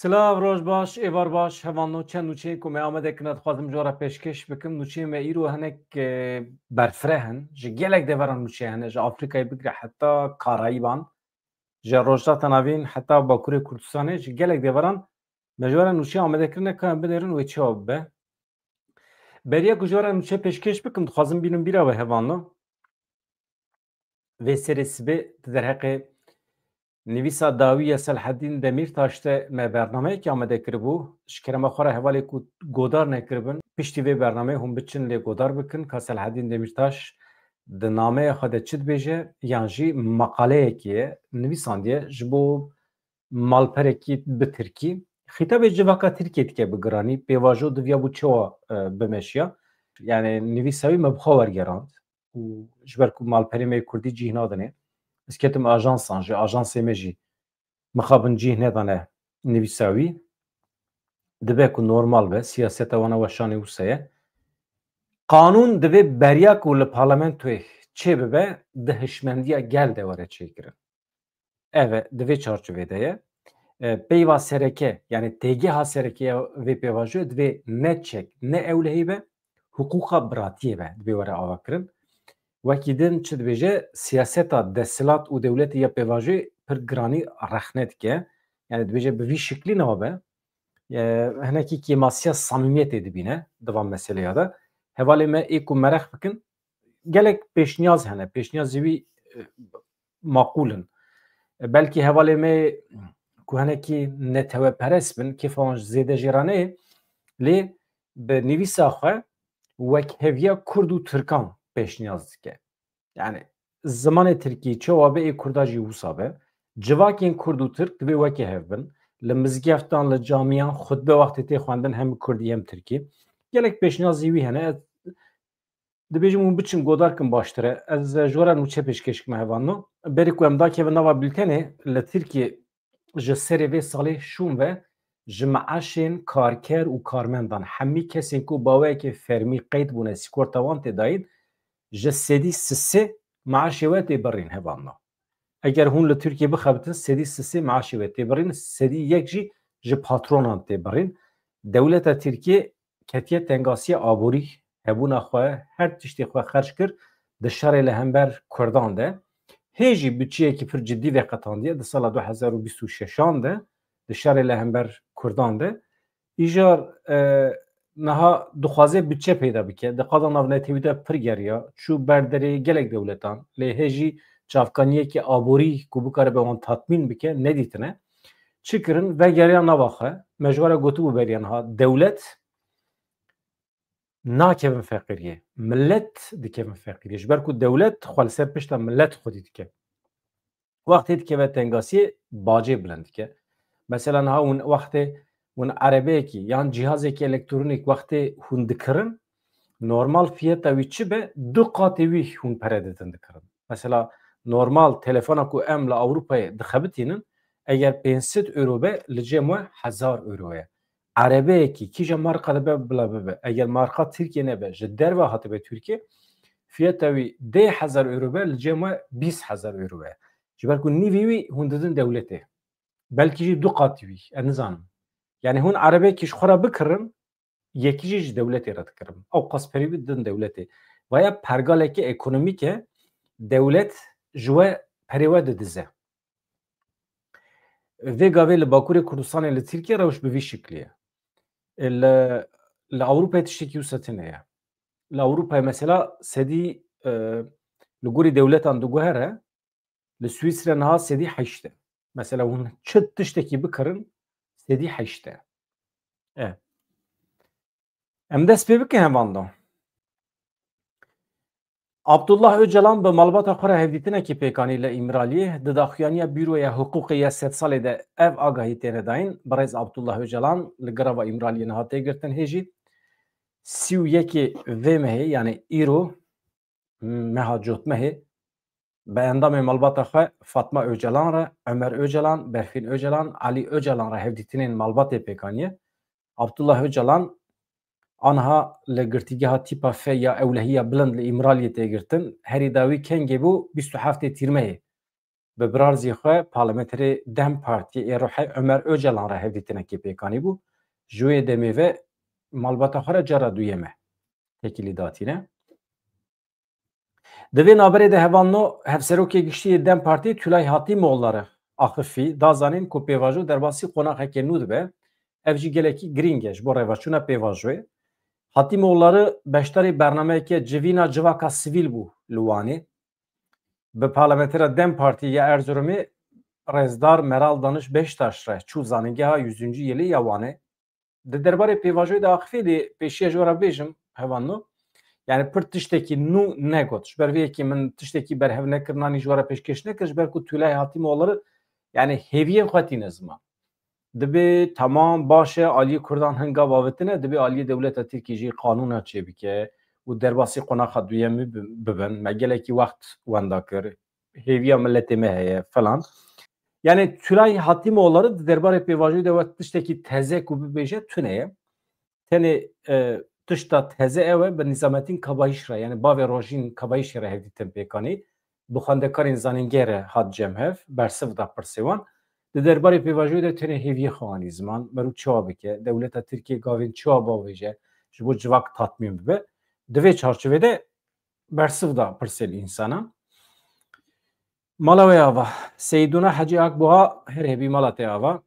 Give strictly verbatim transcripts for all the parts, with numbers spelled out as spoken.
Silav, roj baş, êvar baş, hevalno, çend nûçeyên ku me amade kirine dixwazim ji we re pêşkêş bikim. Nûçeyên me îro hinek, e, berfireh in. Ji gelek deveran nûçe hene, ji Afrîkayê bigire heta Karayîban, ji Rojhilata Navîn heta Bakurê Kurdistanê, ji gelek deveran me ji we re nûçe amade kirine, ka em binêrin wê çawa bibe. Beriya ku ji we re nûçe pêşkêş bikim, dixwazim bînim bîra we hevalno. Vê serê sibê di derheqê nivîsa dawî ya Selhedîn Demîrtaş de me bernameyekî amade kiribû. Ji kerema xwe re hevalê ku godar nekiribin, piştî vê bernameyê hûn biçin lê godar bikin ka Selhedîn Demîrtaş di nameya xwe de çi dibêje, yan jî maqaleyekê ye, nivîsandiye ji bo malperekî bi tirkî. Xîtabê civaka Tirkiyê dike bi giranî, pêvajo diviya bû çawa, e, bimeşiya. Yani nivîsa wî me bi xwe wergerand û ji ber ku malperê me yê kurdî cih nadinê, ez ketim ajansan, ji ajansê me jî mixabin cih nedane nivîsa wî. Dibe ku normal be, siyaseta wana weşanê wisa ye. Qanûn divê beriya ku li parlamentoyê çê bibe, di hişmendiya gel de were çêkirin. Ev e, di vê çarçovê de ye. E, peyva sereke, yani têgeha sereke ya vê pêvajoyê divê ne çek, ne ewlehî be, hiqûqa biratiyê be, divê were avakirin. Wekî din çi dibêje, siyaseta desthilat û dewletê ya pêvajoyê pir giranî rexne dike. Yani dibêje bi vî şiklî niha be. E, hinekî kêmasiya samîmiyetê dibîne di van meseleya de. Hevalê me ê ku mereq bikin, gelek pêşniyaz hene. Pêşniyazê wî, e, maqûl in. E, belkî hevalê me ku hinekî neteweperest bin, kêfa wan zêde jê re neyê, lê bi nivîsa xwe wekheviya Kurd û Tirkan pêşniyaz dike. Yani zimanê Tirkî çawa be, ê Kurda jî wisa be. Civakên Kurd û Tirk divê wekî hev bin. Li mizgeftan, li camiyan xutbe wextê tê xwendin hem Kurdî hem Tirkî. Gelek pêşniyazî wî hene. Ez dibêjim hûn biçin godar kin baştir e. Ez ji we re nûçe pêşkêş kim hevalno. Berî ku em dakevin nava bültenê, li Tirkiyê ji serê vê salê şûn ve ji meaşên karker û karmendan, hemî kesên ku baweyeke fermî qeyd bûne, sîkorta wan tê dayîn, ji sedî sisê meaşê we tê birîn hevalno. Eger hûn li Tirkiyê bixebitin, sedî sisê meaşê we tê birîn, sedî yek jî ji patronan tê birîn. Dewleta Tirkiyê ketiye tengasiya aborî, hebûna xwe, her tiştê xwe xerc kir di şerê li hember Kurdan de. Hê jî budçeyekî pir cidî veqetandiye di sala du hezar û bîst û şeşan de, di şerê li hember Kurdan de. Îjar, e, niha dixwaze budçe peyda bike. Di qada navnetewî de pir geriya, çû ber derê gelek dewletan. Lê hê jî çavkaniyekî aborî ku bikaribe wan tatmîn bike, nedîtine. Çi kirin? Vegeriya nava xwe. Me ji we re gotibû beriya niha. Dewlet nakevin feqîriyê. Milet dikevin feqîriyê. Ji ber ku dewlet xwe li ser pişta milet xwedî dike. Wextê dikeve tengasiyê, bacê bilind dike. Mesela niha hûn wextê hûn erebeyekî yan cihazekî elektronîk wextê hûn dikirin, normal fiyeta wî çi be, du qatê wî hûn pere didin dikirin. Mesela normal telefona ku em li Ewropayê dixebitînin, eger pênc sed euro be, li cem we hezar euro ye. Erebeyekî kîja marka dibe bila bibe, eger marka Tirkiye nebe, ji derve hatibe Tirkiye, fiyeta wî deh hezar euro be, li cem we bîst hezar euro ye. Ji ber ku nîvî wî hûn didin dewletê. Belkî jî du qatî wî, ez nizanim. Yani hûn erebekî ji xwe re bikirin, yekî jî ji dewletê re dikirin. Ew qas perî wî didin dewletê. Vaya pergaleke ekonomîk e, dewlet ji we perê we didize. Vê gavê li Bakurê Kurdistanê li Tirkiye rewş bi vî şiklî ye. E, li, li Ewropayê tiştekî wisa tune ye. Li Ewropayê mesela sedî, e, li gorî dewletan diguhere, li Swîsre niha sedî heşt e. Mesela hûn çi tiştekî bikirin, sedî heşt e. E. Em dest pê bikin hevalno. Abdullah Ocalan bi malbata xwe re hevdîtinekî pêk anî li Îmraliyê. Di daxuyaniya Buroya Hiqûqê ya Sedsalê de ev agahî têne dayîn. Birêz Abdullah Ocalan li girava Îmraliyê niha tê girtin. Hê jî sî û yekê vê mehê, yani îro, meha cotmehê, bi endamê malbata xwe Fatma Ocalan re, Ömer Ocalan, Berfin Ocalan, Ali Ocalan re hevdîtinên malbatê pêk aniye. Abdullah Ocalan aniha li girtîgeha tîpa F ya ewlehiya bilind li Îmraliyê tê girtin. Herî dawî kengê bû bîst û heftê Tîrmehê. bi birarzî xwe parlamenterê DEM Partiyê ê ruhê Ömer Öcalan re hevdîtinekê pêk anîbû. Ji wê demê ve malbata xwe re cara duyem e tekîlî datîne. Di vê navberê de hevalno hevserokê giştî yê DEM Partiyê Tülay Hatîmoğulları axifî da zanîn ku pêvajo derbasî qonaxeke nû dibe. Ev jî gelekî girîng e ji bo rêveçûna pêvajoyê. Hatîmoğulları beşdarî bernameyeke civîna civaka sivîl bû li Wanê. Bi parlamentera DEM Partî ya Erzurumê rêzdar Meral Daniş Beştaş re çû Zanîngeha Yüzüncü Yili ya Wanê. Di derbarê pêvajoyê de axifî dê pêşiya ji we re bêjim, hevalno. Yani pir tiştekî nû negot. Ji ber vê yekê min tiştekî berhev nekir, nanî ji we re pêşkêş nekir, ji ber ku Tülay Hatîmoğulları yani hêviyên xwe tîne ziman. Dibê tamam baş e, aliyê Kurdan hin gav avitine, dibê aliyê dewleta Tirkiyê jî qanûna çêbike û derbasî qonaxa duyemî bi-, bibin. Me gelekî wext wenda kir. Hêviya miletê me heye falan. Yani Tülay Hatîmoğulları di derbarê pêvajoyê de wek tiştekî teze ku bibêje tune ye. Tenê, e, tişta teze ew e, bi Nizamettin Kabayîş re, yani bavê Rojîn Kabayîşê re hevdîtin pêk anî. Bi xwendekarên zanîngeh re hat cem hev, bersiv da pirsê wan. Di derbarê pêvajoyê de tenê hêviyê xwe anî ziman, merû çawa bike, dewleta Tirkiyê gavên çawa bavêje, ji bo civak tatmîn bibe. Di vê çarçovê de bersiv da pirsên însanan. Mala we ava. Seydûna Hecî Akbuha her hebî mala te ava.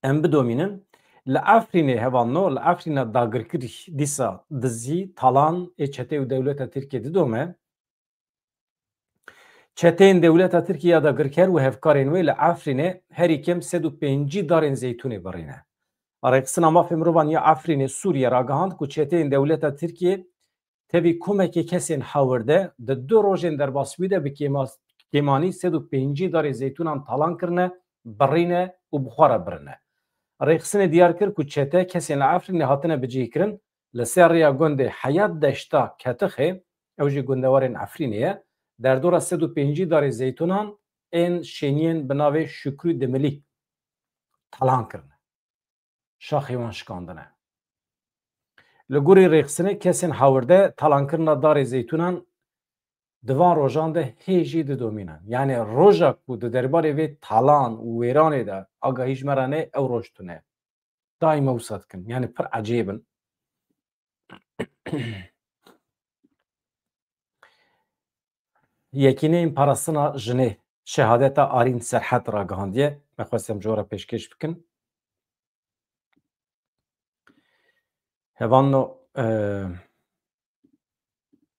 Em bidomînin. Li Efrînê hevalno, li Efrîna dagirkirî dîsa dizî, talan ê çetê û dewleta Tirkiyê didome. Çeteyên dewleta Tirkiyê ya dagirker û hevkarên wê li Efrînê herî kêm sed û pêncî darên zeytûnê birîne. Rêxistina Mafê Mirovan ya Efrînê Sûriye ragihand ku çeteyên dewleta Tirkiyê tevî komekê kesên hawirde di du rojên derbasbûyî de bi kêma-, kêmanî sed û pêncî darê zeytûnan talan kirine, birîne û bi xwe re birine. Rêxistinê diyar kir ku çete kesên li Efrînê hatine bicihkirin, li ser rêya gundê Heyat Deşta Ketixê, ew jî gundewarên Efrînê ye, derdora sed û pêncî darê zeytûnan ên şêniyên bi navê Şükrü Dimilî talan kirine. Şaxê wan şikandine. Li gorî rêxistinê kesên hawirde talankirina darê zeytûnan di van rojan de hê jî didomînin. Yani roja ku di derbarê vê talan û wêranê de agahî ji me re ne, ew roj tune. Daîma wisa dikin. Yani pir ecêb in. Yekîneyên Parastina Jinê şehadeta Arîn Serhet ragihandiye. Me xwest em ji we re pêşkêş bikin. Hevalno, e,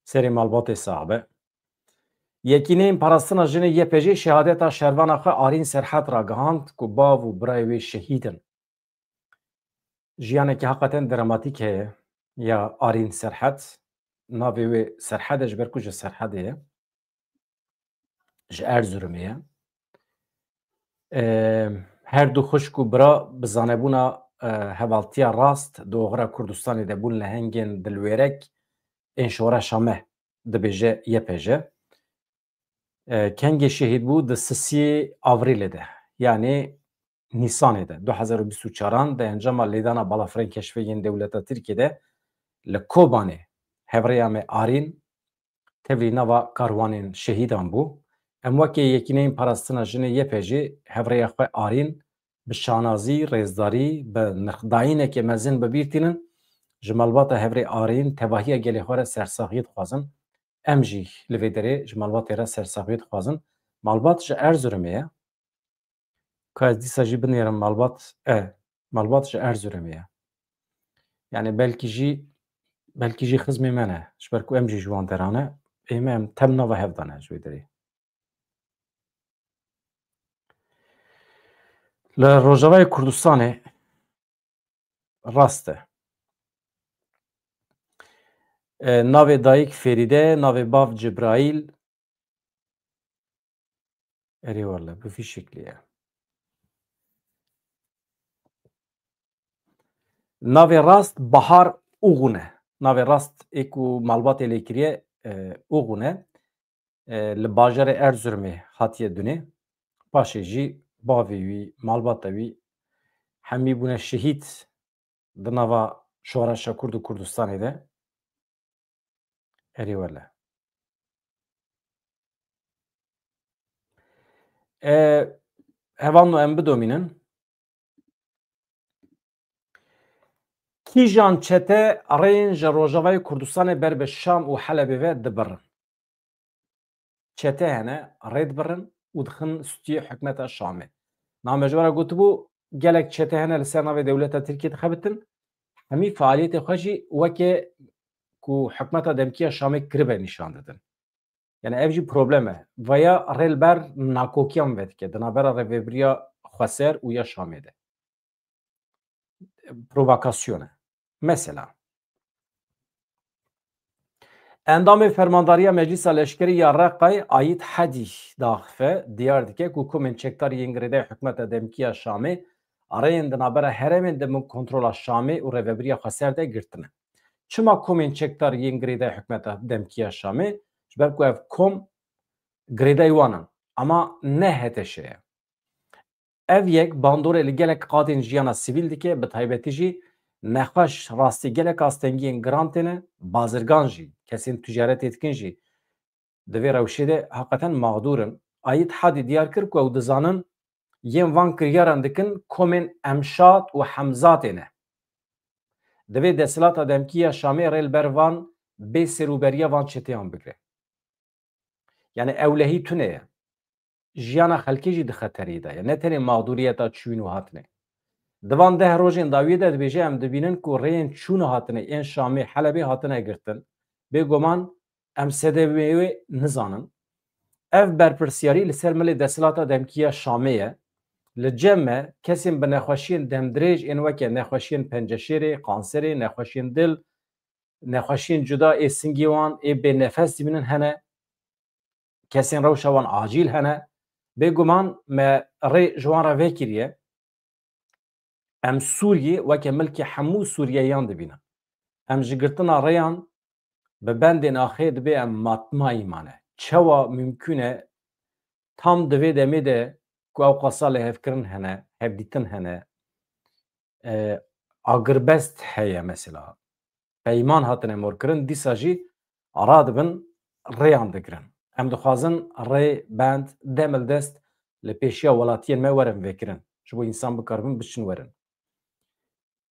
serê malbatê sax be. Yekîneyên Parastina Jinê Y P J şehadeta şervana xwe Arîn Serhet ragihand ku bav û birayê wê şehîd in. Jiyanekî heqeten dramatîk heye ya Arîn Serhet. Navê wê Serhet e, ji ber ku ji Serhedê ye. Ji Erzurumê ye. Em, her du xwişk û bira bi zanebûna, e, hevaltiya rast di oxira Kurdistanê de bûn lehengên dilwêrek ên şoreşa me, dibêje Y P J. E, kengê şehîd bû di sisiyê Avrîlê de, yanî Nîsanê de, du hezar û bîst û çaran de encama lêdana balafirên keşfê yên dewleta Tirkiyê de li Kobanê hevrêya me Arîn tevlî nava karwanên şehîdan bû. Em wekî Yekîneyên Parastina Jinê Y P J hevrêya xwe Arîn bi şanazî, rêzdarî, bi nirxdayîneke mezin bi bîr tînin. Ji malbata hevrê Arîn tevahiya gelê xwe re sersaxiyê dixwazin. Em jî li vê derê ji malbatê re sersaxiyê dixwazin. Malbat ji Erzurumê ye. Ka ez dîsa jî binêrim malbat, e, malbat ji Erzurumê ye. Yani belkî jî, belkî jî xizmê me ne. Ji ber ku em jî ji wan deran e. Ê me em tem nava hev de ne ji wê derê. Li Rojavayê Kurdistanê rast e. E, navê dayik Ferîde, navê bav Cibraîl. Erê wele, bi vî şeklî ye. Navê rast Bahar Uğun e. Navê rast ê ku malbatê lê kiriye, e, Uğun e. E, li bajarê Erzurumê hatiye dunê. Paşê jî bavê wî, malbata wî hemî bûne şehîd di nava şoreşa Kurd û Kurdistanê de. Erê wele. E, Hevalno, em bidomînin. Kîjan çete rêyên ji Rojavayê Kurdistanê ber bi Şam û Helebê ve dibirin? Çete hene, rê dibirin û dixin stûyê hikûmeta Şamê. Niha me ji we re gotibû, gelek çete hene li ser navê dewleta Tirkiyê dixebitin. Hemî faaliyetê xwe jî weke ku hikûmeta demkî ya Şamê kiribe nîşan didin. Yani ev jî problem e. Vaya rê li ber nakokiyan vedike di navbera Rêvebiriya Xweser û ya Şamê de. Provokasyon e. Mesela, endamê Fermandariya Meclisa Leşkerî ya Reqayê Ayît Hedî daxife, diyar dike ku komên çekdar yên girêdayî hikûmeta demkî ya Şamê rêyên di navbera herêmên di bin kontrola Şamê û Rêvebiriya Xweser de girtine. Çima komên çekdar yên girêdayî hikûmeta demkî ya Şamê? Ji ber ku ev kom girêdayî wan in, ama ne H T Ş'ê ye. Ev yek bandorê li gelek qadên jiyana sivîl dike, bi taybetî jî nexweş rastî gelek astengiyên giran têne, bazirgan jî, kesên ticaretê dikin jî di vê rewşê de heqeten mexdûr in. Ayît Hedî diyar kir ku ew dizanin yên van kiryaran dikin komên Emşad û Hemzatê ne. Divê desthilata demkî ya Şamê rê li ber van bê serûberiya van çeteyan bigire. Yani ewlehî tune ye. Jiyana xelkê jî di xeterî de ye. Ne tenê mexdûriyeta çûyîn û hatinê. Di van deh rojên dawiyê de dibêje, em dibînin ku rêyên çûn û hatinê ên Şamê, Helebê hatine girtin. Bêguman em sedemê wê nizanin. Ev berpirsiyarî li ser milê desthilata demkî ya Şamê ye. Li cem me kesên bi nexweşiyên demdirêj ên weke nexweşiyên penceşêrê, kanserê, nexweşiyên dil, nexweşiyên cuda ê singê wan ê bênefes dibînin hene. Kesên rewşa wan acîl hene. Bêguman me rê ji wan re vekiriye. Em Sûriyê weke milkê hemû Sûriyeyan dibînin. Em ji girtina rêyan bi bendên axê dibê em matmayî mane. Çawa mimkûn e tam di vê demê de ku ew qasa lihevkirin hene, hevdîtin hene, e, agirbest heye mesela. Peyman hatine morkirin, dîsa jî radibin rêyan digirin. Em dixwazin rê, bend, dem li dest li pêşiya welatiyên me werin vekirin. Ji bo însan bikaribin biçin werin.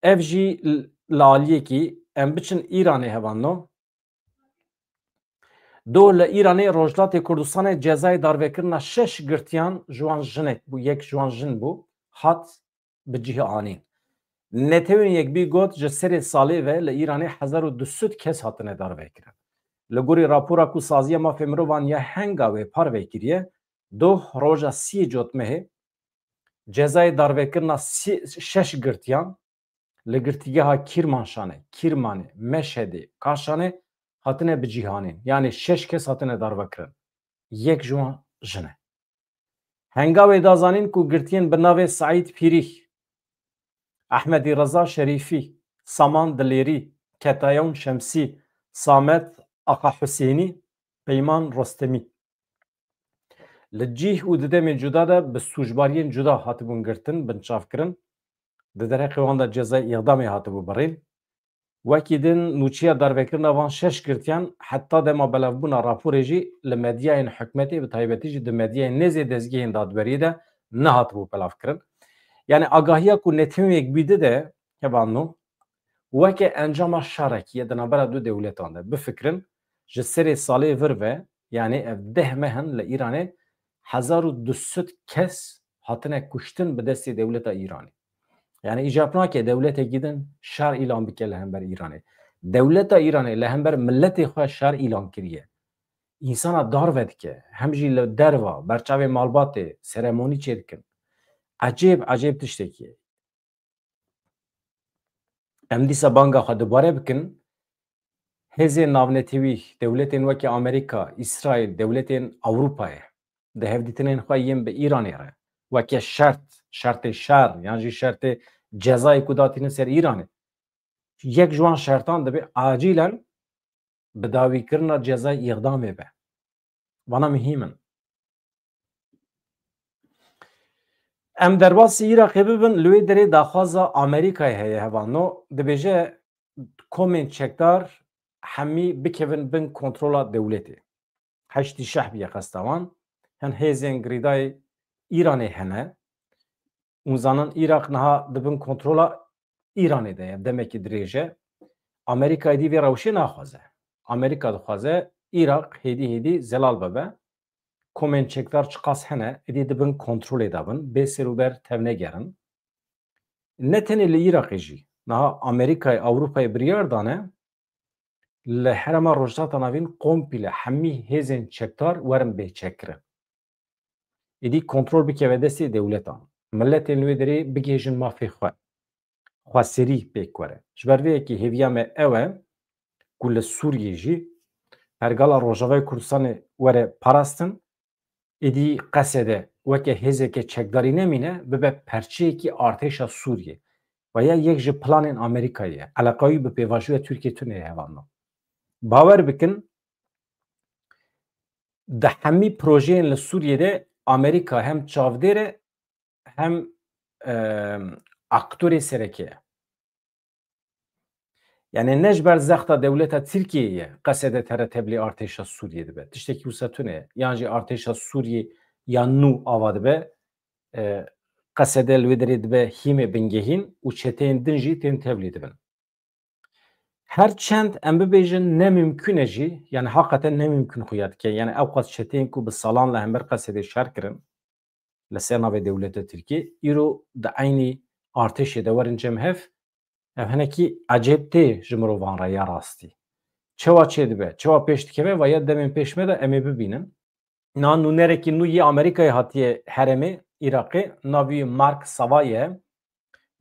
Ev jî l-, li aliyekî em biçin Îranê hevalno. Doh li Îranê Rojhilatê Kurdistanê cezayê darvekirina şeş girtiyan ji wan jinek bû, yek ji wan jin bû, hat bi cih anîn. Netewên Yekbûyî got, ji serê salê ve li Îranê hezar û du sed kes hatine darvekirin. Li gorî rapora ku Saziya Mafê Mirovan ya Hengawê parve kiriye, doh roja siyê Cotmehê cezayê darvekirina sî-, şeş girtiyan li girtîgeha Kîrmanşanê, Kîrmanê, Meşhedê, Kaşanê hatine bicîhanîn. Yanî şeş kes hatine darvekirin. Yek ji wan jin e. Hengawê da zanîn ku girtiyên bi navê Seîd Pîrîh, Ehmedî Reza Şerîfî, Saman Dilêrî, Ketayon Şemsî, Samet Axa Husênî, Peyman Rostemî li cih û di demên cuda de bi sûcbariyên cuda hatibûn girtin, binçavkirin. Di derheqê wan de cezayê îxdamê hatibû birîn. Wekî din nûçiya darvekirina van şeş girtiyan heta dema belavbûna raporê jî li medyayên hikûmetê, bi taybetî jî di medyayên nêzê dezgehên dadweriyê de nehatibû belavkirin. Yani agahiya ku Netewên Yekbûyî dide, hevalno, weke encama şerekî ye di navbera du dewletan de. Bifikirin, ji serê salê vir ve, yani ev deh meh in li Îranê hezar û du sed kes hatine kuştin bi destê dewleta Îranê. Yani îcab nake dewletekî din şer îlan bike li hember Îranê. Dewleta Îranê li hember miletê xwe şer îlan kiriye. Însana darve dike, hem jî li derva, berçavê malbatê, seremonî çêdikin. Ecêb, ecêb tiştekî ye. Em dîsa banga xwe dubare bikin. Hêzên navnetewî, dewletên weke Amerîka, Îsraîl, dewletên Ewropayê di hevdîtinên xwe yên bi Îranê re weke şert, şertê şer yan jî şertê cezayê ku datînin ser Îranê, yek ji wan şertan dibe acîlen bidawîkirina cezayê îxdamê be. Vana muhîm in. Em derbasî Iraqê bibin, li wê derê daxwaza Amerîkayê heye, hevalno, dibêje komên çekdar hemî bikevin bin kontrola dewletê. Heştî Şehb ye qesta wan. Hin hêzên girêdayî Îranê hene. Hûn zanin Îraq niha di bin kontrola Îranê de ye, demekî dirêj e. Amerîka êdî vê rewşê naxwaze. Amerîka dixwaze Îraq hêdî hêdî zelal bibe. Komên çekdar çiqas hene, êdî di bin kontrolê de bin, bê serûber tevnegerin. Ne tenê li Îraqê jî, niha Amerîkayê, Ewropayê biryar dane, li herêma Rojhilata Navîn komple hemî hêzên çekdar werin bêçekkirin. Êdî kontrol bikeve destê dewletan. Miletên li wê derê bigihêjin mafê xwe. Xweserî pêk were. Ji ber vê yekê hêviya me ew e ku li Sûriyê jî pergala Rojavayê Kurdistanê were parastin. Êdî Qesede weke hêzeke çekdarî nemîne, bibe perçeyekî artêşa Sûriyê. Ve ya yek ji planên Amerîkayê ye. Eleqa wî bi pêvajoya Tirkiyê tune ye, hevalno. Bawer bikin, di hemî projeyên li Sûriyê de Amerîka hem çavdêr e hem, e, aktorê sereke ye. Yani ne ji ber zexta dewleta Tirkiyeyê ye Qesede tere tevlî artêşa Sûriyê dibe. Tiştekî wisa tune ye. Yan jî artêşa Sûriyê ya nû ava dibe, e, Qesede li wê derê dibe hîmê bingehîn û çeteyên din jî tên tevlî dibin. Her çend em bibêjin ne mimkun e jî, yani hakikaten ne mimkun xuya dike. Yani ew qas çeteyên ku bi salan li hember Qesedê şer kirin, li ser navê dewleta Tirkiyê, îro di eynî artêşê de werin cem hev, ev hinekî ecêb tê ji mirovan re ya rastî. Çewa çêdibe, çewa pêş dikeve, ve ya demên pêş me de em ê bibînin. Niha nûnerekî nû yê Amerîkayê hatiye herêmê Iraqê, navê wî Mark Savay e.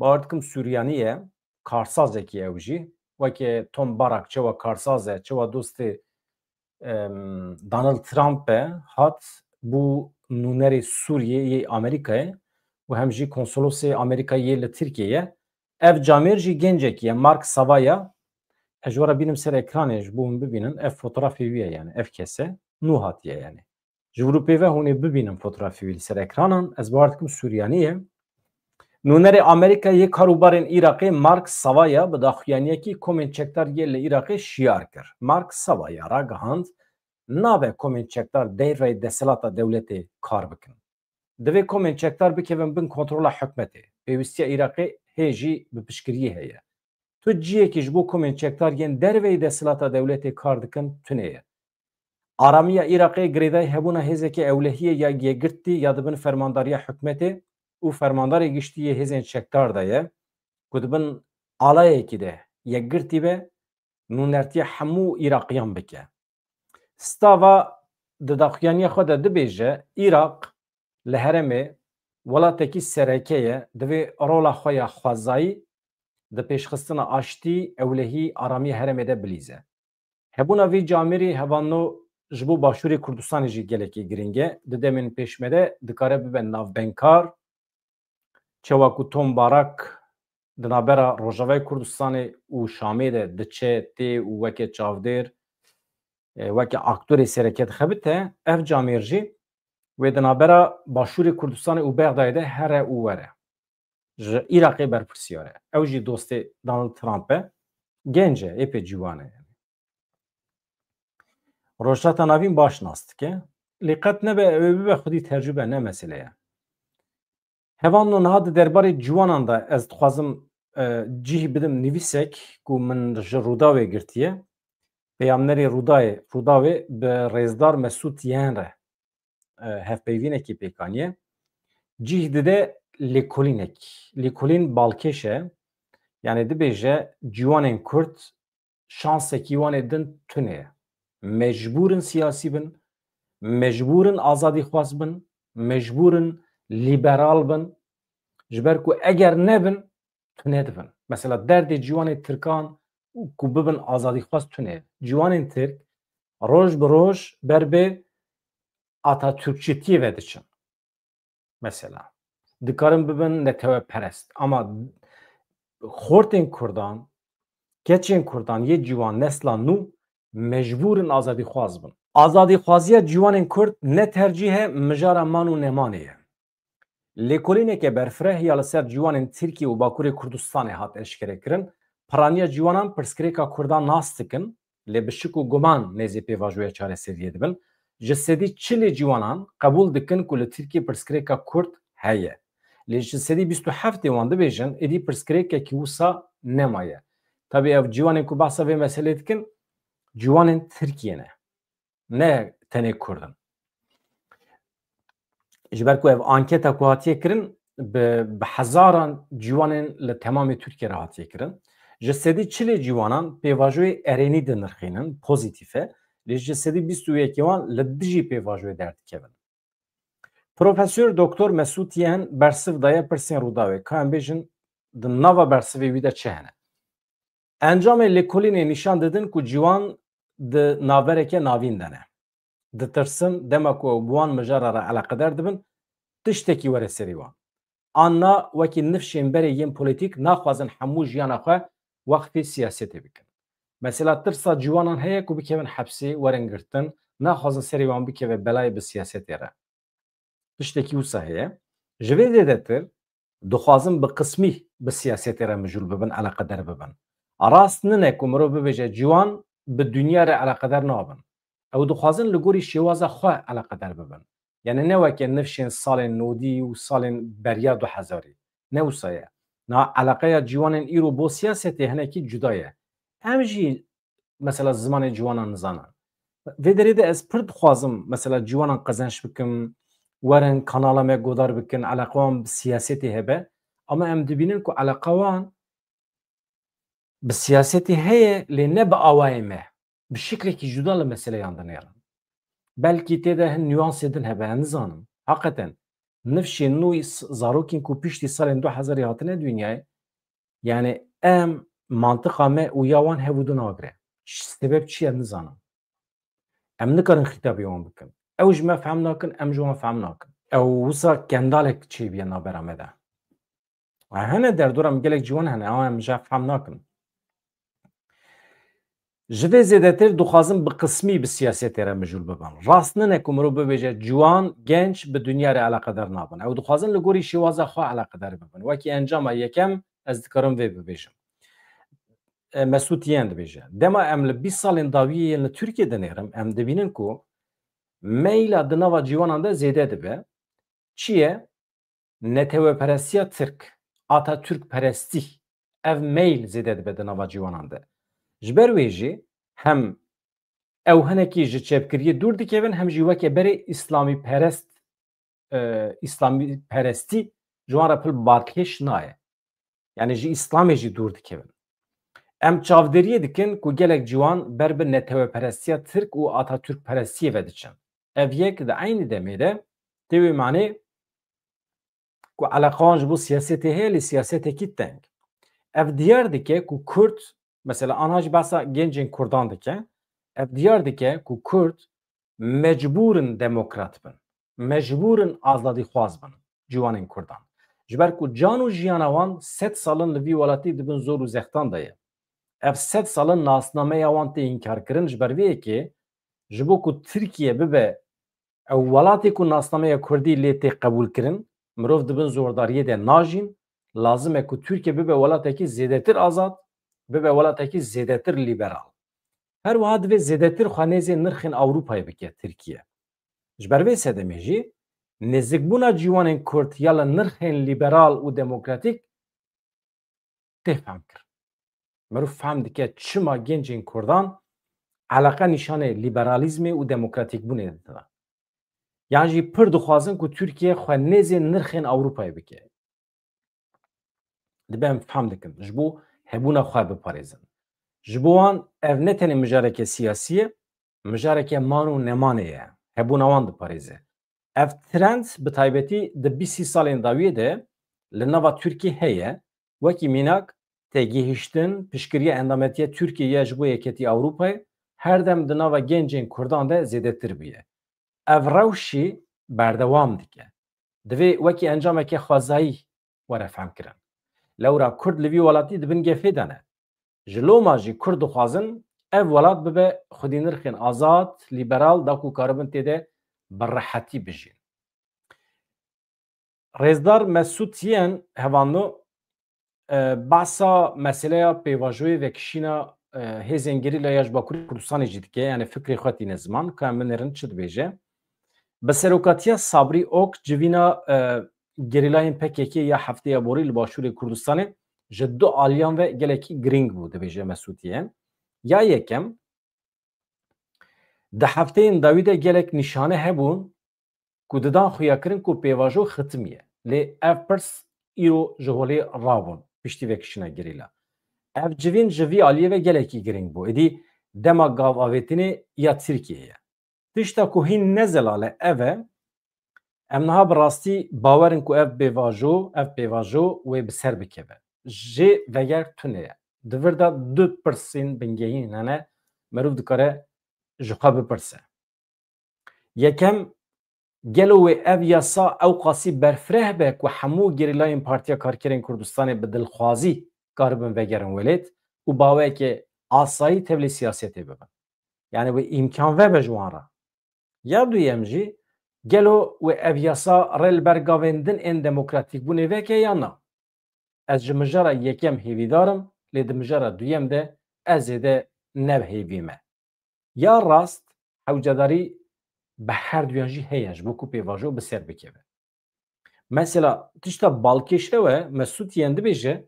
Bawer dikim Suryanî ye, karsazekî ew jî. Weke Tom Barak çewa karsaz e, çewa dostê, em, Donald Trump e, hat bû nûnerê Sûriyê yê Amerîkayê û hem jî konsolosê Amerîkayê yê li Tirkiyeyê ye. Ev camêr jî gencekî ye, Mark Savaya. Ez ji we re bînim ser ekranê ji bo hûn bibînin. Ev fotografê wî ye yani, ev kes e. Nû hatiye yani. Ji vir û pê ve hûn ê bibînin fotografê wî li ser ekranan. Ez bawer dikim Suryanî ye. Nûnerê Amerîka yê karûbarên Iraqê Mark Savaya bi daxuyaniyekî komên çekdar yê li Iraqê şiyar kir. Mark Savaya ragihand, nabe komên çekdar derveyî desthilata dewletê kar bikin. Divê komên çekdar bikevin bin kontrola hikûmetê. Pêwîstiya Iraqê hê jî bi piştgiriyê heye. Tu cihekî ji bo komên çekdar yên derveyî desthilata dewletê kar dikin tune ye. Aramiya Iraqê girêdayî hebûna hêzeke ewlehiyê ya yekgirtî ya di bin fermandariya hikûmetê û fermandarê giştî yê hêzên çekdar de ye ku di bin alayekî de yekgirtî be, nûnertiya hemû Iraqiyan bike. Stava di daxuyaniya xwe de dibêje, Iraq li herêmê welatekî sereke ye, divê rola xwe ya xwezayî di pêşxistina aştî, ewlehî, aramiya herêmê de bilîze. Hebûna vî camêrî hevalno ji bo Başûrê Kurdistanê jî gelekî girîng e. Di demên pêş me de dikare bibe navbeynkar. Çawa ku Tom Barak di navbera Rojavayê Kurdistanê û Şamê de diçe, tê û weke çavdêr, e, weke aktorê sereke dixebite, ev camêr jî wê di navbera Başûrê Kurdistanê û Bexdayê de here û were. Ji Iraqê berpirsiyar e. Ew jî dostê Donald Trump e. Genc e, êpê ciwan e. Rojhilata Navîn baş nas dike. Lê qet nebe ew ê bibe xwedî tecrûbe, ne mesele ye. Hevalno, niha di derbarê ciwanan de ez dixwazim, e, cih bidim nivîsek ku min ji Rûdawê girtiye. Peyamnerê Rûdayê, Rûdawê bi rêzdar Mesûd Yen re, e, hevpeyvînekî pêk aniye. Cih dide lêkolînek. Lêkolîn balkêş e. Yani dibêje ciwanên Kurd şansekî wan ê din tune ye. Mecbûr in siyasî bin, mecbûr in azadîxwaz bin, mecbûr in lîberal bin. Ji ber ku eger nebin, tune dibin. Mesela derdê ciwanê Tirkan ku bibin azadîxwaz tune ye. Ciwanên Tirk roj bi roj ber bi Atatürkçitiyê ve diçin. Mesela dikarin bibin neteweperest. Ama xortên Kurdan, keçên Kurdan yê ciwan, nesla nû mecbûr in azadîxwaz bin. Azadîxwaziya ciwanên Kurd ne tercîhe, mijara man û nemanê ye. Lêkolîneke berfireh ya li ser ciwanên Tirkiye û Bakurê Kurdistanê hat eşkerekirin. Piraniya ciwanan pirsgirêka Kurdan nas dikin, lê bi şik û guman nêzî pêvajoya çareseriyê dibin. Ji sedî çilê ciwanan qebûl dikin ku li Tirkiyê pirsgirêka Kurd heye. Lê ji sedî bîst û heftê wan dibêjin, êdî pirsgirêkekî wisa nemaye. Tabî ev ciwanên ku behsa vê meselê dikin, ciwanên Tirkiyê ne. Ne tenê Kurd in. Ji ber ku ev anketa ku hatiye kirin, bi, bi hezaran ciwanên li temamê Tirkiyê re hatiye kirin. Ji sedî çilê ciwanan pêvajoyê erênî dinirxînin, pozîtîf e. Lê ji sedî bîst û yekê wan li dijî pêvajoyê derdikevin. Profesor Doktor Mesûd Yen bersiv daye pirsên Rûdawê. Ka em bêjin, di nava bersivê wî de çi hene? Encamê lêkolînê nîşan didin ku ciwan di navbereke navîn de ne. Ditirsin, dema ku ew bi wan mijara re eleqedar dibin, tiştekî were serî wan. An na, wekî nifşên berê yên polîtîk naxwazin hemû jiyana xwe weqfî siyasetê bikin. Mesela tirsa ciwanan heye ku bikevin hepsê, werin girtin, naxwazin serê wan bikeve belayê bi siyasetê re. Tiştekî wisa heye. Ji vê zêdetir dixwazin bi qismî bi siyasetê re mijûl bibin, eleqedar bibin. Rast nine ku mirov bibêje ciwan bi dinya re eleqedar nabin. Ew dixwazin li gorî şêwaza xwe eleqedar bibin. Yani ne weke nifşên salên nodî û salên beriya du hezarî. Ne wisa ye. Na eleqeya ciwanên îro bo siyasetê hinekî cuda ye. Em jî mesela zimanê ciwanan nizanin. Vê derê de ez pir dixwazim mesela ciwanan qezenç bikim, werin kanala me godar bikin, eleqa wan bi siyasetê hebe. Ama em dibînin ku eleqa wan bi siyasetê heye, lê ne bi awayê me. Bi şiklekî cuda li meseleyan dinêrin. Belkî tê de hin nüansê din hebe, ez nizanim. Heqeten, nifşên nû s-, zarokên ku piştî salên du hezarî hatine dinyayê, yani em mantiqa me û ya wan hev û du nagire. Ş-, sebeb çi ye, nizanim. Em nikarin xîtabê wan bikin. Ew ji me fehm nakin, em ji wan fehm nakin. Ew wisa kendalek çêbûye navbera me de. Hene derdora min gelek ciwan hene, ama em ji hev fehm nakin. Ji vê zêdetir dixwazin bi qismî bi siyasetê re mijûl bibin. Rast nine ku mirov bibêje ciwan, genç bi dinya re eleqedar nabin. Ew dixwazin li gorî şêwaza xwe eleqedar bibin. Wekî encama yekem ez dikarim vê bibêjim. E, Mesûd Yen dibêje. Dema em li bîst salên dawiyê yên li Tirkiyê dinêrin, em dibînin ku meyla di nava ciwanan de zêde dibe. Çi ye? Neteweperestiya Tirk, Atatürkperestî, ev meyl zêde dibe di nava ciwanan de. Ji ber wê jî hem ew hinekî ji çepkiriyê dûr dikevin, hem jî weke berê îslamîperest, e, îslamîperestî ji wan re pil balkêş nayê. Yani ji îslamê jî dûr dikevin. Em çavdêriyê dikin ku gelek ciwan ber bi neteweperestiya Tirk û Atatürkperestiyê ve diçin. Ev yek di eynî demê de tê wê manê ku eleqa wan ji bo siyasetê heye, lê siyasetekî teng. Ev diyar dike ku Kurd, mesela anha jî behsa gencên Kurdan dike, ev diyar dike ku Kurd mecbûr in demokrat bin, mecbûr in azadîxwaz bin ciwanên Kurdan. Ji ber ku can û jiyana wan sed sal in li vî welatî di bin zor û zextan de ye. Ev sed sal in nasnameya wan tê înkarkirin, ji ber vê yekê ji bo ku Tirkiye bibe ew welatê ku nasnameya Kurdî lê tê qebûlkirin, mirov di bin zordariyê de najîn, lazim e ku Tirkiye bibe welatekî zêdetir azad, bibe welatekî zêdetir lîberal. Her wiha divê zêdetir xwe nêzê nirxên Ewropayê bike Tirkiye. Ji ber vê sedemê jî nêzikbûna ciwanên Kurd ya li nirxên lîberal û demokratîk tê fehmkirin. Mirov fehm dike çima gencên Kurdan eleqe nîşanê lîberalîzmê û demokratîkbûnê didin. Yan jî pir dixwazin ku Tirkiye xwe nêzê nirxên Ewropayê bike. Dibe em fehm dikin, ji bo hebûna xwe biparêzin. Ji bo wan ev ne tenê mijareke siyasî ye, mijareke man û nemanê ye. Hebûna wan diparêze. Ev trend bi taybetî di bîst salên dawiyê de li nava Tirkiyê heye. Wekî mînak, têgihiştin, piştgiriya endametiya Tirkiyê ya ji bo Yeketî Ewropayê her dem di nava gencên Kurdan de zêdetir bûye. Ev rewş jî berdewam dike. Divê wekî encameke xwezayî were fehmkirin. Lewra Kurd li vî welatî di bin gefê de ne. Ji loma jî Kurd dixwazin ev welat bibe xwedî nirxên azad, lîberal, da ku karibin tê de bi rehetî bijîn. Rêzdar Mesûd Yen hevano, e, behsa meseleya pêvajoyê vekişîna e, hêzên gerîla ya ji Bakurê Kurdistanê jî dike, yani fikrê xwe tîne ziman, ka em binêrin çi dibêje. Bi serokatiya Sabrî Ok civîna, e, gerîlayên P K K ya hefteya borî li Başûrê Kurdistanê ji du aliyan ve gelekî girîng bû, dibêje Mesûtiye. Ya yekem, di hefteyên dawî de gelek nîşane hebûn ku didan xuyakirin ku pêvajo xitimiye. Lê ev pirs îro ji holê rabûn piştî vekişîna gerîla. Ev civîn ji vî aliyê ve gelekî girîng bû. Êdî dema gav avêtinê ya Tirkiyê ye. Tişta ku hîn ne zelal e ev e, em niha bi rastî bawer in ku ev pêvajo, ev pêvajo wê bi ser bikeve. Jê veger tune ye. Di vir de du pirsên bingehîn hene, meriv dikare ji xwe bipirse. Yekem, gelo wê ev yasa ew qasî berfireh be ku hemû gerîlayên Partiya Karkerên Kurdistanê bi dilxwazî karibin vegerin welêt û baweyeke asayî tevlî siyasetê bibin? Yani wê îmkan vebe ji wan re. Ya duyem jî, gelo wê ev yasa rê li ber gavên din ên demokratîkbûnê veke ya na? Ez ji mijara yekem hêvîdar im, lê di mijara duyem de ez zêde ne bi hêvî me. Ya rast, hewcedarî bi her duyan jî heye ji bo ku pêvajo bi ser bikeve. Mesela tişta balkêş ew e, Mesûtiyen dibêje,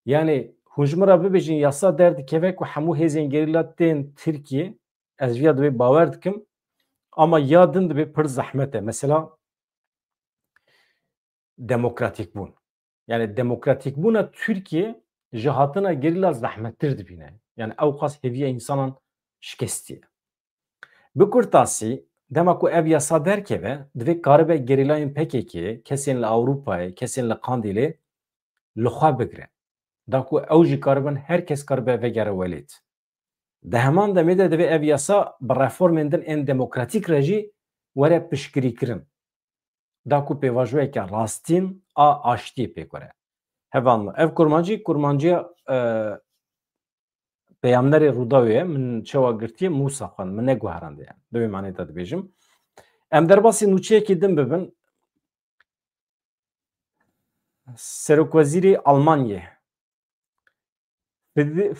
yani hûn ji min re bibêjin yasa derdikeve ku hemû hêzên gerîla tên Tirkiyê, ez viya dibê bawer dikim, ama ya din dibê pir zehmet e. Mesela demokratîkbûn. Yani demokratîkbûna Tirkiyê ji hatina gerîla zehmettir dibîne. Yani ew qas hêviya însanan şikestiye. Bi kurtasî, dema ku ev yasa derkeve, divê karibe gerîlayên P K K, kesên li Ewropayê, kesên li Qandîlê li xwe bigire. Da ku ew jî karibin, her kes karibe vegere welêt. Di heman demê de divê ev yasa bi reformên din ên demokratîk re jî were piştgirîkirin. Da ku pêvajoyeke rastîn a aştiyê pêk were. Hevalno, ev kurmancî, kurmanciya, e, peyamnerê Rûdawê ye, min çawa girtiye, Mûsa xwend, min neguherandiye. Di wê manê de dibêjim. Em derbasî nûçeyekî din bibin. Serokwezîrê Almanyê, Fried-,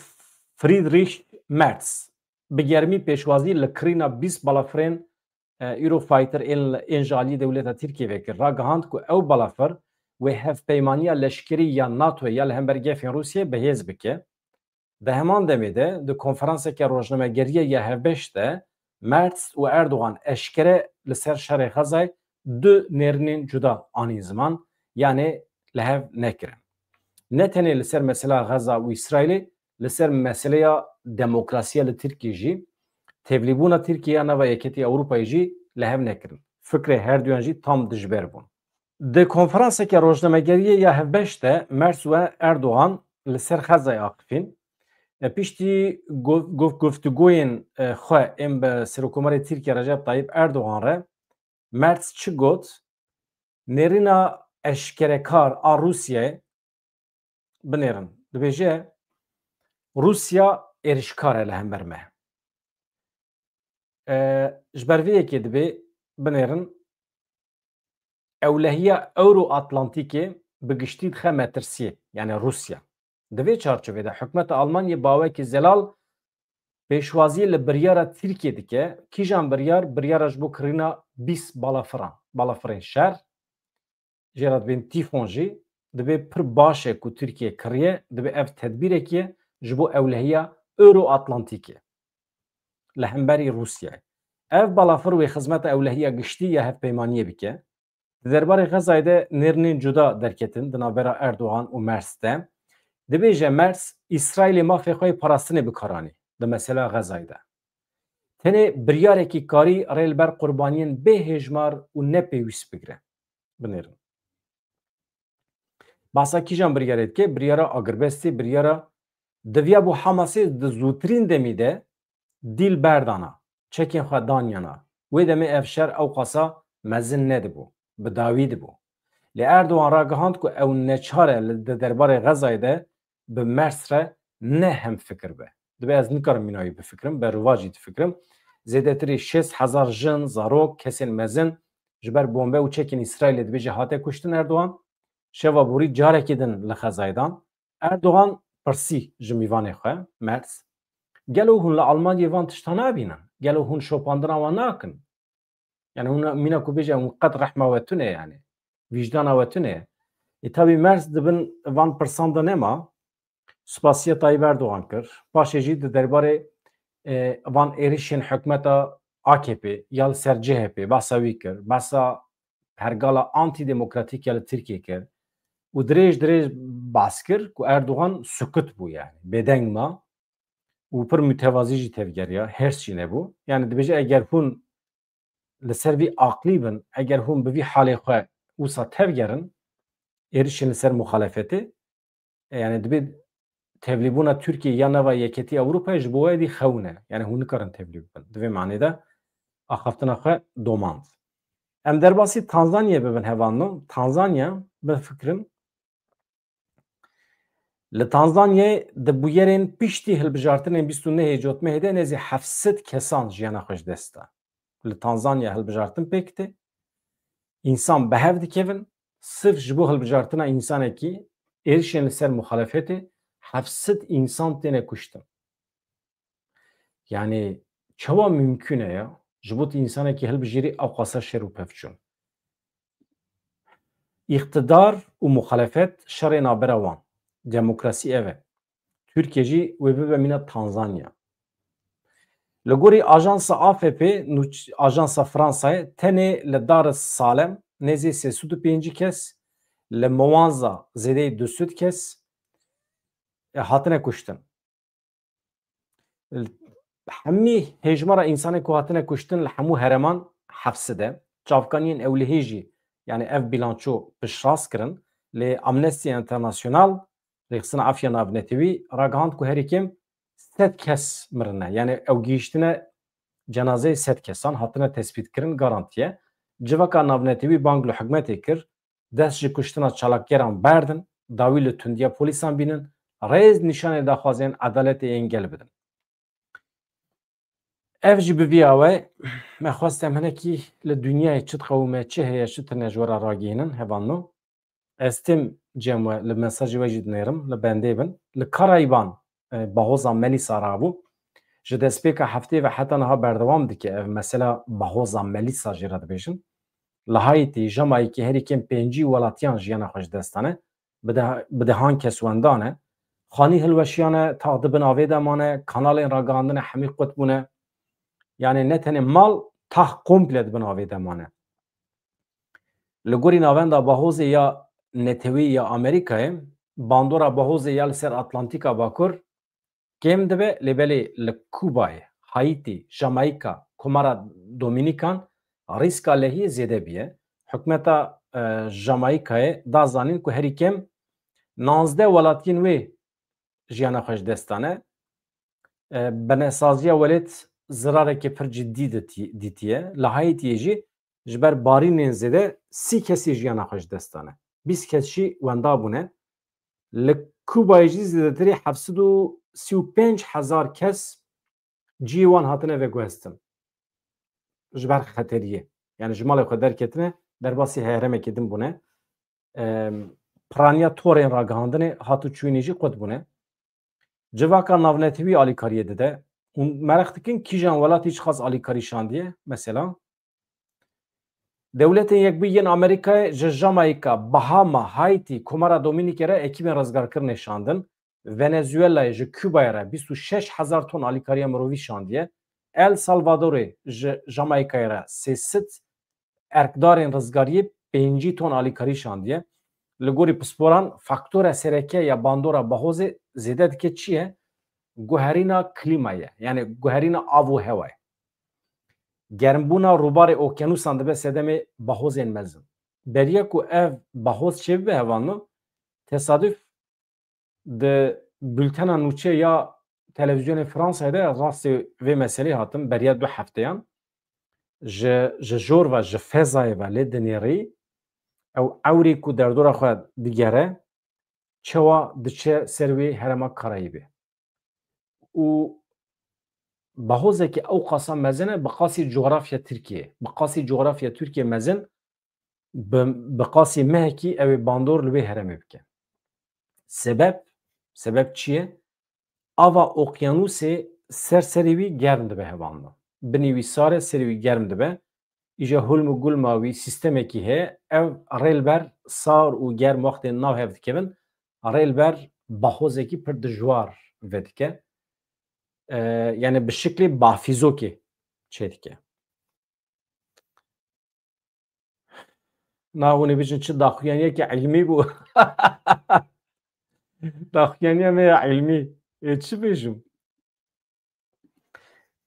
Friedrich Merz, bi germî pêşwazî li kirîna bîst balafirên, e, Eurofighter ên, ên ji aliyê dewleta Tirkiyê vekir. Ragihand ku ew balafir wê hevpeymaniya leşkerî ya NATO ya li hember gefên Rûsiyê bi hêz bike. Di heman demê de di konferanseke rojnamegeriyê ya hevbeş de Merz û Erdogan eşkere li ser şerê Xezayê du nêrînên cuda anîn ziman, yanê li hev nekirin. Ne tenê li ser mesela Xeza û Îsraîlê, li ser meseleya demokrasiya li Tirkiyê jî, tevlîbûna Tirkiyê ya nava Yeketî Ewropayê jî li hev nekirin. Fikrê her duyan jî tam dijber bûn. Di konferanseke rojnamegeriyê ya hevbeş de Merz û Erdogan li ser Xezayê axifîn. E, piştî gov-, gov-, guftûgoyên, e, xwe ên bi Serokkomarê Tirkiye Recep Tayyip Erdogan re Merz çi got? Nêrîna eşkerekar a Rûsyayê binêrin. Dibêje, Rûsya êrişkar e li hember me. E, ji ber vê yekê dibê binêrin, ewlehiya Euro-Atlantîkê bi giştî dixe metirsiyê, yani Rûsya. Di vê çarçovê de hikûmeta Almanyê bawekî zelal pêşwazî li biryara Tirkiyê dike. Kîjan biryar? Biryara ji bo kirîna bîst balafiran, balafirên şer. Jê re dibên Tîfon jî, dibê pir baş e ku Tirkiye kiriye, dibê ev tedbîrekî ye ji bo ewlehiya Euro-Atlantîkê li hemberî Rûsyayê. Ev balafir wê xizmeta ewlehiya giştî ya hevpeymaniyê bike. Di derbarê Xezayê de nêrînên cuda derketin di navbera Erdogan û Merz de. Dibêje Merz, Îsraîlê mafê xwe yê parastinê bi kar anî di mesela Xezayê de. Tenê biryarekî karî rê li ber qurbaniyên bê hêjmar û ne pêwîst bigire. Binêrin. Bahsa kîjan biryarê dike? Biryara agirbestê, biryara diviya bo Hamasê di zûtirîn demî de dîl berdana, çekên xwe danyana. Wê demê ev şer ew qasa mezin nedibû, bi dawî dibû. Lê Erdogan ragihand ku ew neçar e li, di derbarê Xezayê de bi Merz re ne hemfikir be. Dibê ez nikarim mîna wî bifikirim, berovajî difikirim. Zêdetirî şêst hezar jin, zarok, kesên mezin ji ber bombe û çekên Îsraîlê dibêje hate kuştin Erdogan. Şeva borî carekî din li Xezayê dan. Erdogan pirsî ji mîvanê xwe, Merz, Gelo hûn li Almanyê van tişta nabînin? Gelo hûn şopandina wan nakin? Yani hûn mîna ku bêje hûn qet rehma we tune yani. Vîjdana we tune. E, tabî Merz di bin van pirsan de nema. Spasiya Tayyip Erdogan kir. Paşê jî di derbarê, e, van êrişên hikûmeta A K P ya li ser C H P behsa wî kir. Behsa hergala antîdemokratîk ya li Tirkiyê kir. Û dirêj dirêj behs kir ku Erdogan sukut bû yani. Bêdeng ma. Û pir mutewazî jî tevgeriya, hêrs jî nebû. Yani dibêje eger hûn li ser vî aqlî bin, eger hûn bi vî halê xwe wisa tevgerin, êrişên li ser muxalefetê, e, yani dibê tevlîbûna Tirkiyê ya nava Yeketî Ewropayê ji bo we dî xewn e. Yani hûn nikarin tevlî bibin. Di vê manê de axaftina xwe domand. Em derbasî Tanzanyayê bibin hevalno. Tanzanya, bi fikirim, Li Tanzanyayê di bûyerên piştî hilbijartinên bîst û nehê Cotmehê de nêzî heft sed kesan jiyana xwe ji dest da. Li Tanzanya hilbijartin pêk tê. Însan bi hev dikevin, sirf ji bo hilbijartina însanekî, êrişên li ser muxalefetê heft sed însan têne kuştin. Yani çawa mimkun e ya? Ji bo tu însanekî hilbijêrî ewqasa şer û pevçûn. Îqtidar û muxalefet şerê nabera wan. Demokrasî ev e. Tirkiye jî wê bibe mîna Tanzanya. Li gorî ajansa A F P, nûç-, ajansa Fransayê, tenê li Dar es Salem nêzî sê sed û pêncî kes, li Mwanza zêdeyî du sed kes, e, hatine kuştin. Hemî hêjmara însanê ku hatine kuştin li hemû hereman heft sed e. Çavkaniyên ewlehî jî, yani ev bilanço piştrast kirin. Lê Amnesty International, Rêxistina Afya Navnetewî, ragihand ku herî kêm sed kes mirine. Yani ew gihîştine cenazeyê sed kesan, hatine tespîtkirin, garantiye. Civaka navnetewî bang li hikûmetê kir, dest ji kuştina çalakgeran berdin, dawî li tundiya polîsan bînin, rêz nîşanê daxwazên edaletê yên gel bidin. Ev jî bi vî awayî me xwest em hinekî li dinyayê çi diqewime, çi heye, çi tune ji we re ragihînin, hevalno. Ez tim cem we li mesajê we jî dinêrim, li bendê bin. Li Karayîban, e, Bahoza Melîsa rabû. Ji destpêka heftê ve heta niha berdewam dike ev mesela Bahoza Melîsa jê re dibêjin. Li Haîtî, Jamayîkê herî kêm pêncî welatiyan jiyana xwe ji dest dane. Bi de-, bi dehan kes wenda ne. Xanî hilweşiyane, tax di bin avê de mane, kanalên ragihandinê hemî qut bûne. Yani ne tenê mal, tax komple di bin avê de mane. Li gorî navenda Bahozê ya netewî ya Amerîkayê, bandora Bahozê ya li ser Atlantîka Bakur kêm dibe, lê belê li Kubayê, Haîtî, Jamayîka, Komara Domînîkan rîska lehiyê zêde bûye. Hikûmeta, e, Jamayîkayê da zanîn ku herî kêm nozdeh welatiyên wê jiyana xwe ji dest dane. E, binesaziya welêt zirarekê pir cidî dîtî-, dîtiye. Li Haîtiyê jî ji ber barînên zêde sî kesî jiyana xwe ji dest dane. Bîst kes jî wenda bûne. Li Kubayê jî zêdetirî heft sed û sî û pênc hezar kes cihê wan hatine veguhestin. Ji ber xeteriyê. Yani ji malê xwe derketine, derbasî herêmekê din bûne. Em, piraniya torên ragihandinê hat û çûyînê jî qut bûne. Civaka navnetewî alîkariyê dide. Hûn meraq dikin kîjan welatî çiqas alîkarî şandiye? Mesela, Dewletên Yekbûyî yên Amerîkayê ji Jamayîka, Bahama, Haîtî, Komara Domînîkê re ekîbên rizgarkirinê şandin. Venezuelayê ji Kubayê re bîst û şeş hezar ton alîkariya mirovî şandiye. El Salvadorê ji Jamayîkayê re sê sed erkdarên rizgariyê pêncî ton alîkarî şandiye. Li gorî pisporan, faktora sereke ya bandora Bahozê zêde dike çi ye? Guherîna klîmayê, yani guherîna av û hewayê. Germbûna rûbarê okyanûsan dibe sedemê Bahozên mezin. Beriya ku ev Bahoz çêbibe hevalno, tesaduf di bultena nûçe ya televîzyonê Fransayê de rastê vê meselê hatim beriya du hefteyan ji, ji jor ve, ji fezayê ve lê dinêrî, ew ewrî ku derdora xwe digere, çawa diçe ser wê herêma Karayîbê. Û Bahozekî ew qasa mezin e, bi qasî cografya Tirkiyê, bi qasî cografya Tirkiyê mezin, bi, bi qasî mehekî ew ê bandor li wê herêmê bike. Sebeb, sebeb çi ye? Ava okyanûsê ser serê wî germ dibe hevalno. Binê wî sar e, serê wî germ dibe. Îja hulm û gulma wî sîstemekî heye. Ev rê li ber sar û germ wextê nav hev dikevin, rê li ber baxozekî pir dijwar vedike. E, yani bi şiklê bafîzokê çêdike. Na hûn ê bêjin çi daxuyaniyeke ilmî bû. Daxuyaniya me ya ilmî. Ê çi bêjim?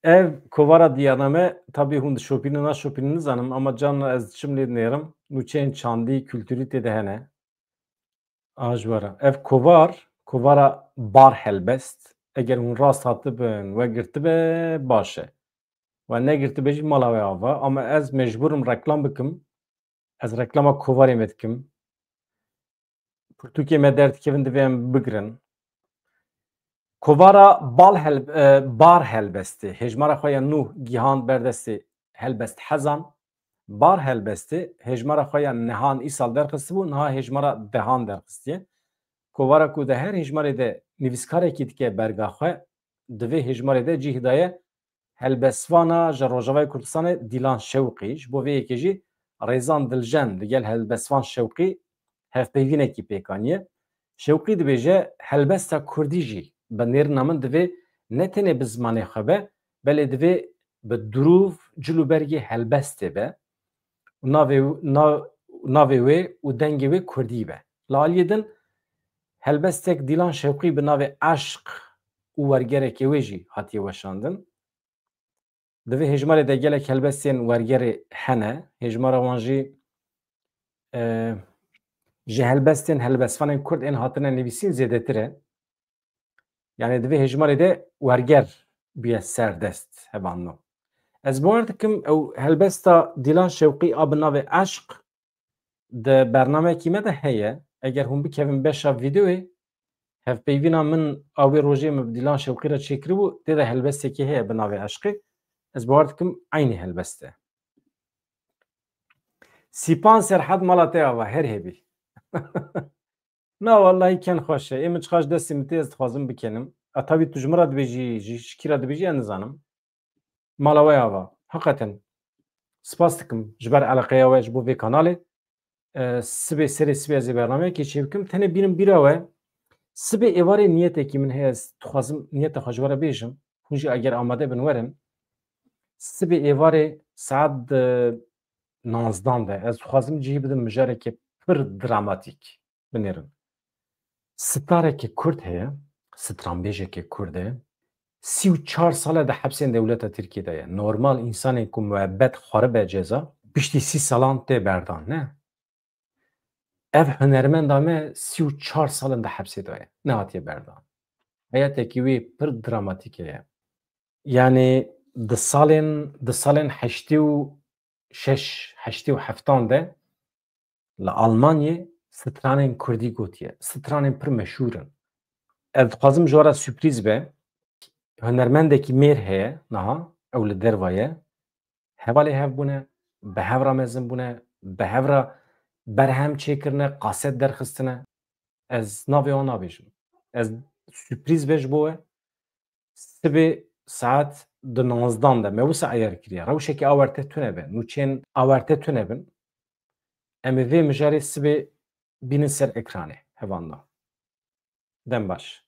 Ev kovara Diyarname, tabî hûn dişopînin naşopînin nizanim, ama can ez diçim lê dinêrim. Nûçeyên çandî, kulturî tê de hene. A ji we re. Ev kovar, kovara Bar Helbest. Eger hûn rast hatibin, we girtibe, baş e. We negirtibe jî mala we ava. Ama ez mecbûr im reklam bikim. Ez reklama kovarê me dikim. Pirtûkê me derdikevin, divê em bigirin. Kovara Bal Hel-, e, Bar Helbestê hêjmara xwe ya nû gihand ber destê helbesthezan. Bar Helbestê hêjmara xwe ya nehan îsal derxistibû, niha hêjmara dehan derxistiye. Kovara ku di her hêjmarê de nivîskarekî dike berga xwe, di vê hêjmarê de cih daye helbestvana ji Rojavayê Kurdistanê Dîlan Şewqî. Ji bo vê yekê jî Rêzan Diljen digel helbestvan Şewqî hevpeyvînekî pêk aniye. Şewqî dibêje, helbesta kurdî jî bi nêrina min divê ne tenê bi zimanê xwe be, belê divê bi dirûv, cil û bergê helbestê be. Navê, na-, navê wê û dengê wê kurdî be. Li aliyê din helbestek Dîlan Şewqî bi navê Eşq û wergerekê wê jî hatiye weşandin. Di vê hêjmarê de gelek helbestên wergerê hene. Hêjmara wan jî, e, ji helbestên helbestvanên kurd ên hatine nivîsîn zêdetir e. Yani di vê hêjmarê de werger bûye serdest hevanno. Ez bawer dikim ew helbesta Dîlan Şewqî a bi navê Eşq di bernameyekî me de heye. Eger hûn bikevin beşa vîdeoyê, hevpeyvîna min a wê rojê min bi Dîlan Şewqî re çêkiribû, tê de helbestekî heye bi navê Eşqê. Ez bawer dikim eynî helbest e. Sîpan Serhed, mala te ava, her hebî. Na wallahî ken xweş e. Ê min çiqas destê min tê ez dixwazim bikenim. A tabî tu ji min re dibêjî, ji, ji kî re dibêjî, ez nizanim. Mala we ava. Heqeten spas dikim ji ber eleqeya we ji bo vê kanalê. E, sibê, serê sibê ez ê bernameyekê çêbikim. Tenê bînim bîra we. Sibê êvarê niyetekî min heye, ez dixwazim niyeta xwe ji we re bêjim. Hûn jî eger amade bin werin. Sibê êvarê saet, e, nozdan de ez dixwazim cihî bidim mijareke pir dramatîk binêrin. Stareke kurd heye, stranbêjeke kurd e. Sî û çar sal e di hepsên dewleta Tirkiyê de ye. Normal, însanên ku muebbet xwaribe ceza, piştî sî salan tê berdan, ne? Ev hunermenda me sî û çar sal in di hepsê de ye. Nehatiye berdan. Heyatekî wî pir dramatîk heye. Yani di salên, di salên heştê û şeş, heştê û heftan de li Almanyê stranên kurdî gotiye. Stranên pir meşhûr in. Ez dixwazim ji we re sürprîz be. Hunermendekî mêr heye niha, ew li derva ye. Hevalê hev bûne, bi hev re mezin bûne, bi hev re berhem çêkirine, kaset derxistine. Ez navê wan nabêjim. Ez sürprîz be ji bo we. Sibê saet di nozdan de me wisa eyar kiriye. Rewşeke awerte tune be, nûçeyên awerte tune bin. Em ê vê mijarê sibê bînin ser ekranê, hevandan. Dem baş.